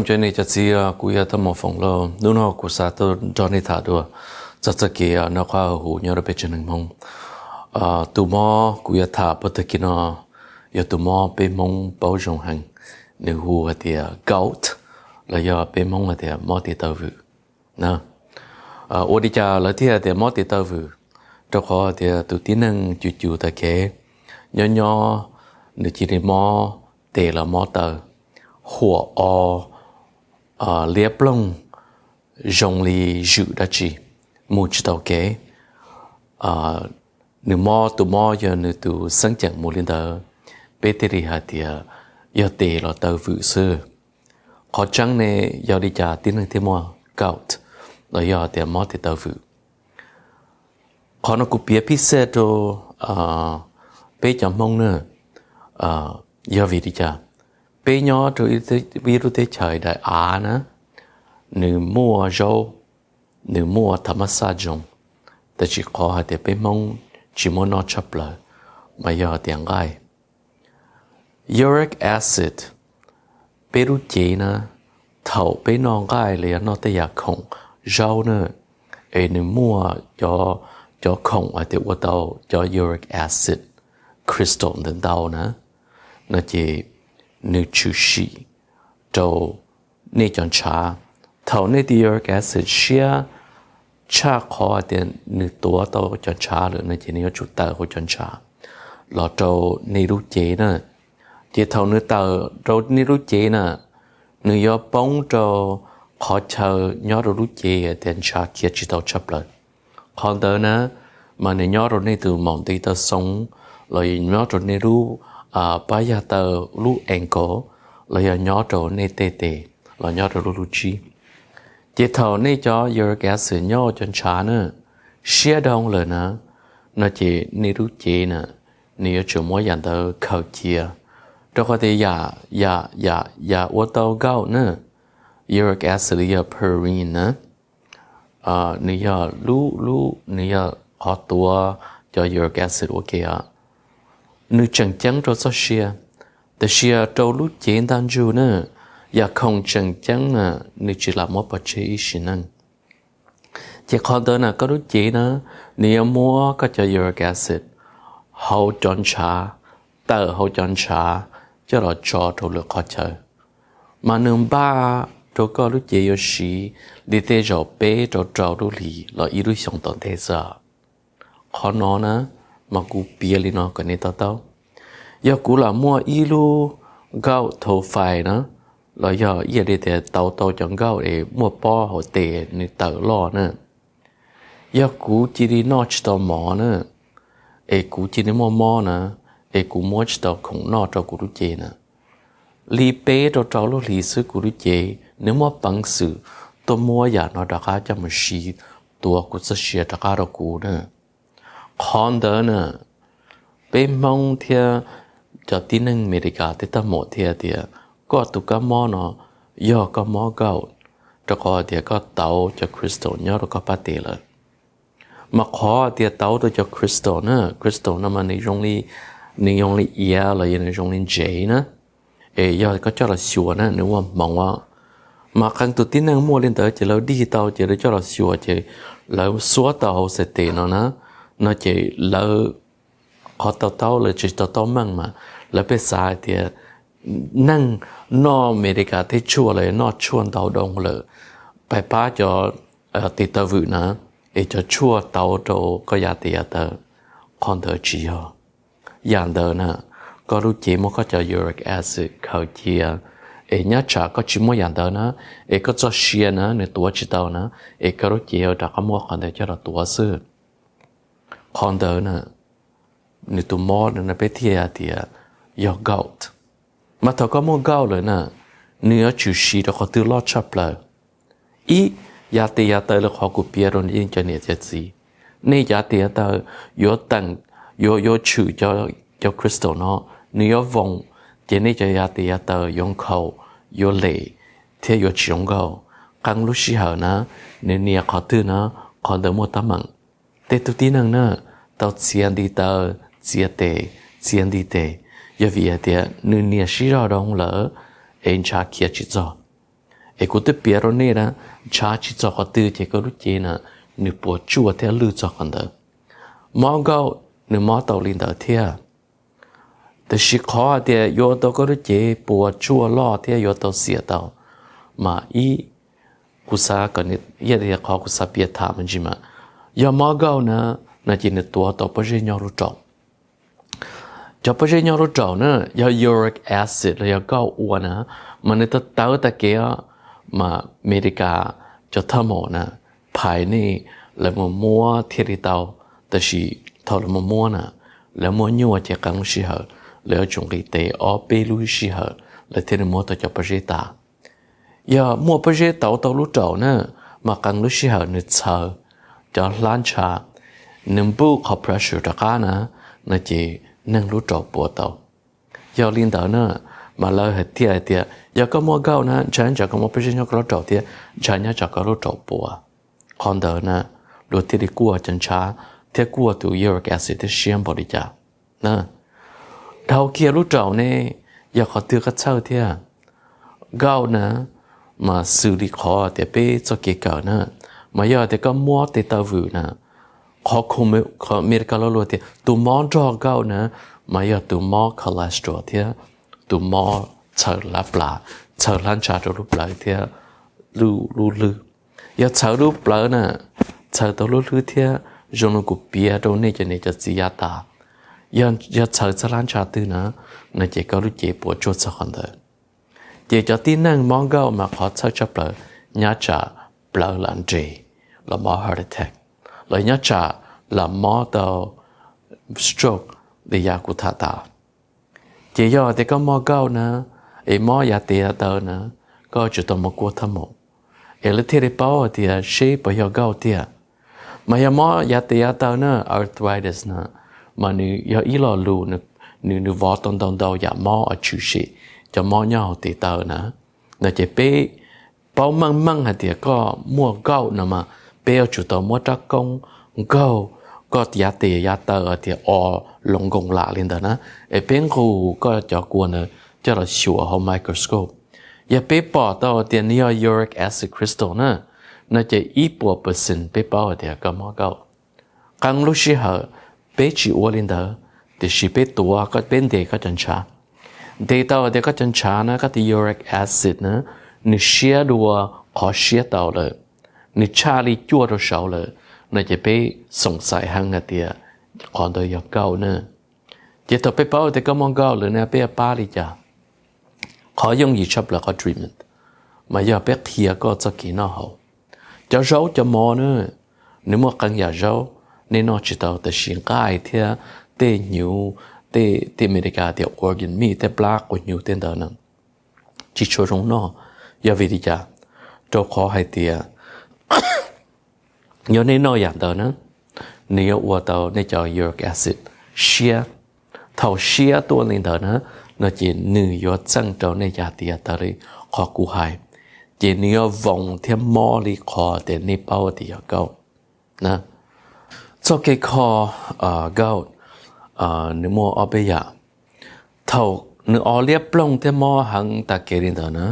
Cov niam cov txiv, kuv yog Thaj Mos Foom Lauj. Hnub no kuv xav tuaj nrog nej tham dua txog txoj kev noj qab haus huv nyob rau peb tsev neeg Hmoob. Tus mob kuv yuav tham puag tag kis no yog tus mob peb Hmoob paub zoo heev, nws hu hais tias gout, los yog peb Hmoob hais tias mob tes taw vwm. Ua li cas lawv thiaj hais tias mob tes taw vwm? Rau qhov tias tus tib neeg cus cus tas kev, nyob nyob nws cia li mob tes los mob taw, huam o liab ploog zoo li zwm dab tsi, mus tsis tau kev. Nws mob, tus mob yog nws tus xeeb ceem mus li ntawd, peb thiaj li hais tias yog tes los taw vwm xwb. Qhov tseeb ne, yog li cas tib neeg thiaj muaj gout, los yog tias mob tes taw vwm? Qhov no kuv piav phij xej rau peb cov Hmoob na. Yog vim li cas? Peb nyob rau ib lub teb chaws daim av na, nws muaj zaub, nws muaj tham mab xaj zoo, tab sis qhov hais tias peb Hmoob tsis muaj noj tshaj plaws mas yog tias nqaij. Uric acid, peb lub cev na, thaum peb noj nqaij los yog noj tej yam khoom, zaub na, es nws muaj cov khoom hais tias ua tau cov uric acid crystal ntawd ntau na, no ces nws tshwm sim rau nej cov ntshav. Thaum nej tus uric acid siab tshaj qhov hais tias nws tuav tau cov ntshav lawm no ces nws yuav tsum tawm hauv cov ntshav los rau nej lub cev na. Ces thaum nws tawm rau nej lub cev na, nws yuav poob rau qhov chaw nyob rau lub cev hais tias ntshav khiav tsis tau tshaj plaws. Qhov ntawd na, mas nws nyob rau nej tus maum ntiv taw xoo, los yog nyob rau nej lub pab yaj taw, lub ankle, los yog nyob rau nej tej tes, los nyob rau lub lub tsib. Ces thaum nej cov uric acid nyob cov ntshav na siab dhau lawm na, no ces nej lub cev na, nws yuav tsum muab yam ntawd khaws cia. Rau qhov tias yam, yam, yam ua tau gout na, uric acid los yog purine na, nws yog lub, lub, nws yog qhov tuav cov uric acid ua ke os. Nws tseem ceeb rau txoj sia, tab sis rau lub cev ntaj ntsug na, yam khoom tseem ceeb na, nws tsis lam muab pov tseg ib sim neej. Ces qhov ntawd na koj lub cev na, nws yuav muab koj cov uric acid hauv cov ntshav, tawm hauv cov ntshav coj los tso rau lwm qhov chaw. Mas nws npaj rau koj lub cev yuav siv li tej zaum peb rau rau lub hlis los ib lub xyoo tom ntej xwb. Qhov no na, mas kuv piav li no kom nej to taub. Yog kuv lam muaj ib lub gout tau fais na, los yog ib yam li tias tau tau cov gout es muaj pob hauv tes nws tawm loj na, yog kuv cia li noj tsis tau mov na, es kuv cia li muaj mob na, es kuv muab tsis tau khoom noj rau kuv lub cev na, li peb rau rau lub hlis xwb kuv lub cev nws muaj peev xwm tuaj muab yam no rov qab coj mus siv tuav kuv txoj sia rov qab rau kuv na. Qhov ntawd na, peb Hmoob thiab cov tib neeg Amelikas tej tag mom thiaj tias koj tus kab mob no yog koj mob gout, rau qhov tias koj tauv cov crystal nyob rau koj pab tes lawm. Mas qhov tias tauv rau cov crystal na, crystal no mas nws zoo li, nws zoo li iav los yog nws zoo li ntsev na, es yog koj coj los xyuas na nws ua hmoov os. Mas qee tus tib neeg muaj li ntawd ces lawv dig tau ces lawv coj los xyuas ces lawv xuab tau hauv xais tes no na, no ces lawv qhov to taub lawv tsis to taub meej mas lawv pheej xav hais tias neeg noj Amelikas tej tshuaj los noj tshuaj ntau dhau lawm, pab pab cov tes taw vwm na, es cov tshuaj tauv rau koj yav tes yav taw. Qhov ntawd tsis yog. Yam ntawd na, koj lub cev muab koj cov uric acid khaws cia, es nyob tsam koj tsis muaj yam ntawd na, es koj txoj sia na nws tuav tsis tau na, es koj lub cev yuav rov qab muab qhov ntawd coj los tuav xwb. Qhov ntawd na, nws tus mob no peb thiaj tias yog gout. Mas thaum koj muaj gout lawm na, nws yuav tshwm sim rau qhov twg loj tshaj plaws? Ib, yav tes yav taw li qhov kuv piav rau nej cov niam cov txiv, nej yav tes yav taw yuav teem, yuav, yuav tshwm cov crystal no, nws yuav voos, ces nej cov yav tes yav taw yuav nkhaus, yuav lem, thiab yuav tsis zoo nkauj. Qee lub sij hawm na, nws nias qhov twg na, qhov ntawd muaj teeb meem. Tej tug tib neeg na, tau txiav ntiv taw, txiav tes, txiav ntiv tes, yog vim hais tias nws nias sib zog dhau lawm, es ntshav khiav tsis txog. Es kuv twb piav rau nej na, ntshav tsis txog qhov twg ces koj lub cev na, nws puas tsuaj thiab lwj txog qhov ntawd. Mob nkauj nws mob tau li ntawd thiab. Tiam sis qhov hais tias yuav tau koj lub cev puas tsuaj loj thiab yuav tau xiam tau, mas ib, kuv xav kom, qhov kuv xav piav tham me ntsis mas, yog mob nkauj na, no ces nws tuav tau pob zeb nyob lub raum. Cov pob zeb nyob lub raum na, yog uric acid los yog nkauj ua na, mas nws tawv tawv tag kev, mas Amelikas cov thaj maum na, phais nej, lawv mus muab thiaj li tau. Tab sis thaum lawv mus muab na, lawv muab nyuaj ces qee lub sij hawm lawv yuav tsum nqis tes ob peb lub sij hawm lawv thiaj li muab tau cov pob zeb tas. Yog muaj pob zeb tauv tau lub raum na, mas qee lub sij hawm nws txhawv cov hlab ntsha, nws npuj qhov pressure rov qab na, no ces neeg lub raum puas tau. Yog li ntawd na, mas lawv hais thiaj hais tias yog koj muaj nkauj na, ntshai ntshav koj muaj pob zeb nyob koj lub raum thiab ntshai nyob tsam koj lub raum puas. Qhov ntawd na, luag thiaj li kuaj cov ntshav thiab kuaj tus uric acid thiab siab npaum li cas. Dhau kiag lub raum ne, yog qhov twg koj txhawj thiab? Nkauj na, mas xws li qhov tias peb txoj kev kawm na, mas yog tias koj mob tes taw vwm na, qhov Amelikas lo lus tias tus mob nrog nkauj na, mas yog tus mob cholesterol thiab tus mob txhawv hlab plas, txhawv hlab ntsha rau lub plawv thiab lub hlwb. Yog txhawv lub plawv na, txhawv tau lub hlwb thiab zoo li kuv piav rau nej cov niam cov txiv yav tas, yog txhawv txog hlab ntsha twg na, no ces koj lub cev puas tsuaj txog qhov ntawd. Ces cov tib neeg mob nkauj mas qhov txhawj tshaj plaws nyob tsam plawv lam nres los mob heart attack, los nyob tsam lam mob tau stroke li yav kuv tham tas. Ces yog tias koj mob nkauj na, es mob yav tes yav taw na, koj yuav tsum tau mus kuaj thaj maum, es lawv thiaj li paub hais tias seb puas yog nkauj tiag. Mas yog mob yav tes yav taw na, arthritis na, mas nws yog ib lo lus, nws, nws vov tau ntau ntau yam mob uas tshwm sim cov mob nyob hauv tes taw na. No ces peb paub meej meej hais tias koj muaj nkauj no mas peb yuav tsum tau muab rab koob nkaug koj yav tes yav taw hais tias o, loos nkoos lam li ntawd na, es peb nqus koj cov kua ntawd coj los xyuas hauv microscope. Yog peb pom tau tias nws yog uric acid crystal na, no ces ib puas percent peb paub hais tias koj mob nkauj. Qee lub sij hawm peb tsis ua li ntawd, tiam sis peb tuav, peb ntes koj cov ntshav. Ntes tau tias koj cov ntshav na, koj tus uric acid na, nws siab dua qhov siab tau lawm, nws tshaj li cuaj rau saud lawm, no ces peb xoom xaiv heev hais tias qhov ntawd yog nkauj na. Ces thaum peb paub tias koj muaj nkauj lawm na, peb yuav pab li cas? Qhov yooj yim tshaj plaws qhov treatment mas yog peb qhia koj txoj kev noj haus. Cov zaub cov mov na, nws muaj qee yam zaub nej noj tsis tau, tab sis nqaij thiab tej hnyuv, tej, tej Amelikas tias organ meat, tej plab quas hnyuv tej ntawd na, tsis tshua zoo noj. Yog vim li cas? Rau qhov hais tias yog nej noj yam ntawd na, nws yuav ua tau nej cov uric acid siab. Thaum siab tuaj li ntawd na, no ces nws yuav txeej rau nej yav tes yav taw li qhov kuv hais, ces nws yuav voos thiab mob li qhov tias nej paub tias yog nkauj na. Txoj kev kho nkauj nws muaj ob peb yam. Thaum nws o liab ploog thiab mob heev tag kev li ntawd na,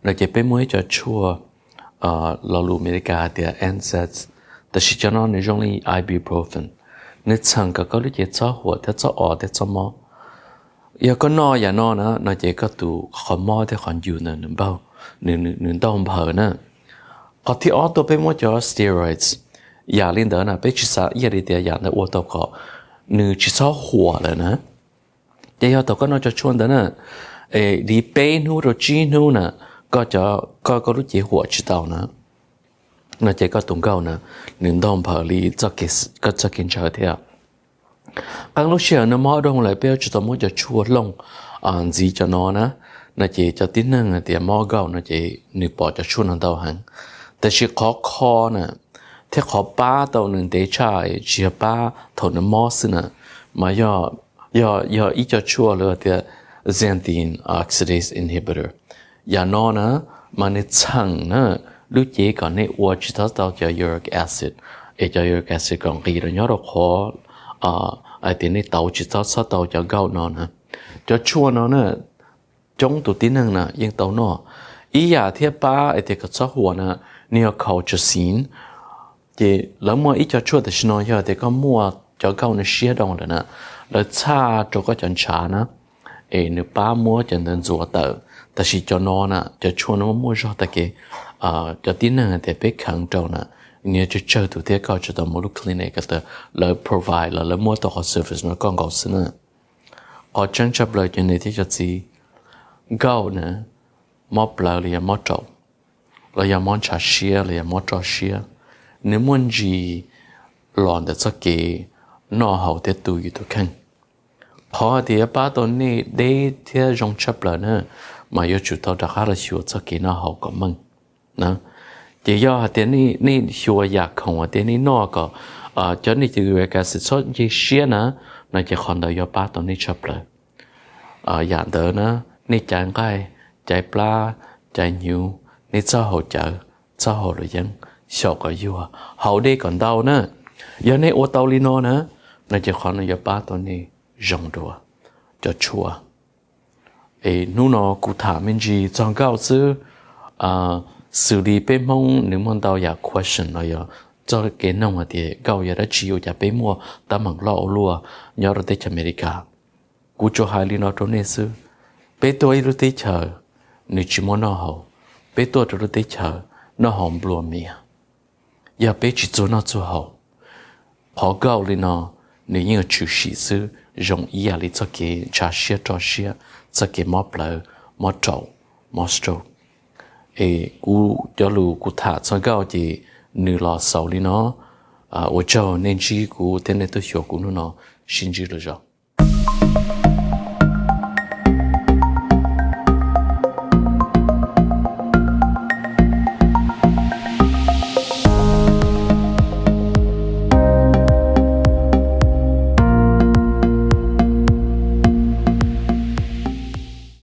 no ces peb muaj ib co tshuaj, lo lus Amelikas hais tias NSAIDs, tab sis cov no nws zoo li ibuprofen, nws txheem kom koj lub cev txhob huam thiab txhob o thiab txhob mob. Yog koj noj yam no na, no ces koj tus qhov mob thiab qhov ncu ntawd nws npaug, nws ntaug nphaws na. Qhov thib ob tuaj peb muab cov steroids, yam li ntawd na peb tsis xav ib yam li tias yam ntawd ua tau kom nws tsis txhob huam lawm na. Ces yog thaum koj noj cov tshuaj ntawd na, es li peb hnub rau tsib hnub na, koj, koj lub cev huam tsis tau na, no ces koj tus nkauj na, nws ntaug nphaws li koj txoj kev ntshaw thiab. Qee lub sij hawm nws mob doog lawm peb yuav tsum tau muab cov tshuaj looj ntxiv cov no na, no ces cov tib neeg hais tias mob nkauj no ces nws pom cov tshuaj no ntau heev. Tab sis qhov kho na, thiab qhov pab tau nws ntev tshaj tsis yog pab thaum nws mob xwb na, mas yog, yog ib co tshuaj lawv tias xanthine oxidase inhibitor. Yam no na, mas nws txheem na lub cev kom nej ua tsis txhob tau cov uric acid, es cov uric acid kom nqis rau nyob rau qhov hais tias nej tauv tsis txhob, txhob tau cov nkauj no na. Cov tshuaj no na, coob tus tib neeg na yeej tau noj. Ib yam thiab pab es tias kom txhob huam na, nws yog colchicine. Ces lawv muaj ib co tshuaj tam sim no yog tias koj muaj cov gout no siab dhau lawm na, lawv txhaj rau koj cov ntshav na, es nws pab muab cov ntawd ntxuav tawm. Tab sis cov no na, cov tshuaj no muaj zog tag kev, cov tib neeg tias peb kheev rau na, nws yuav tsawg tsawg tus thiab koj tsuas tau mus lub clinic ko taw lawv provide los lawv muab tau qhov service no koj nkaus xwb na. Qhov tseeb tshaj plaws cov niam thiab cov txiv, gout na, mob plawv los yog mob raum, los yog mob ntshav siab los yog mob roj siab, nws muaj ntsis los ntawm txoj kev noj haus thiab tu yus tus kheej. Qhov hais tias yuav pab tau nej deb thiab zoo tshaj plaws na, mas yuav tsum tau rov qab los xyuas txoj kev noj haus kom meej. Ces yog hais tias nej xyuas yam khoom hais tias nej noj kom cov nej cov uric acid txhob nce siab na, no ces qhov ntawd yuav pab tau nej tshaj plaws. Yam ntawd na, nej caiv nqaij, caiv plab, caiv hnyuv, nej txhob haus cawv, txhob haus luam yeeb, xyaum kom yuag, haus dej kom ntau na. Yog nej ua tau li no na, no ces qhov no yuav pab tau nej zoo dua cov tshuaj. Es hnub no kuv tham me ntsis txog gout xwb, xws li peb Hmoob nws muaj ntau yam question los yog txoj kev noog hais tias gout yog dab tsi ua cas peb muaj tab meeg loj ua luaj nyob rau teb chaws Amelikas. Kuv tsuas hais li no rau nej xwb, peb tuaj ib lub teb chaws nws tsis muaj noj haus, peb tuaj rau lub teb chaws noj haus nplua mias, yog peb tsis txuag noj txuag haus, qhov gout li no nws yeej yuav tshwm sim xwb zoo ib yam li txoj kev ntshav siab roj siab, txoj kev mob plawv, mob raum, mob stroke. Es kuv cov lus kuv tham txog gout ces nws los xaus li no. Ua tsaug nej ntsib kuv thiab nej tuaj xyuas kuv hnub no, sib ntsib lwm zaus.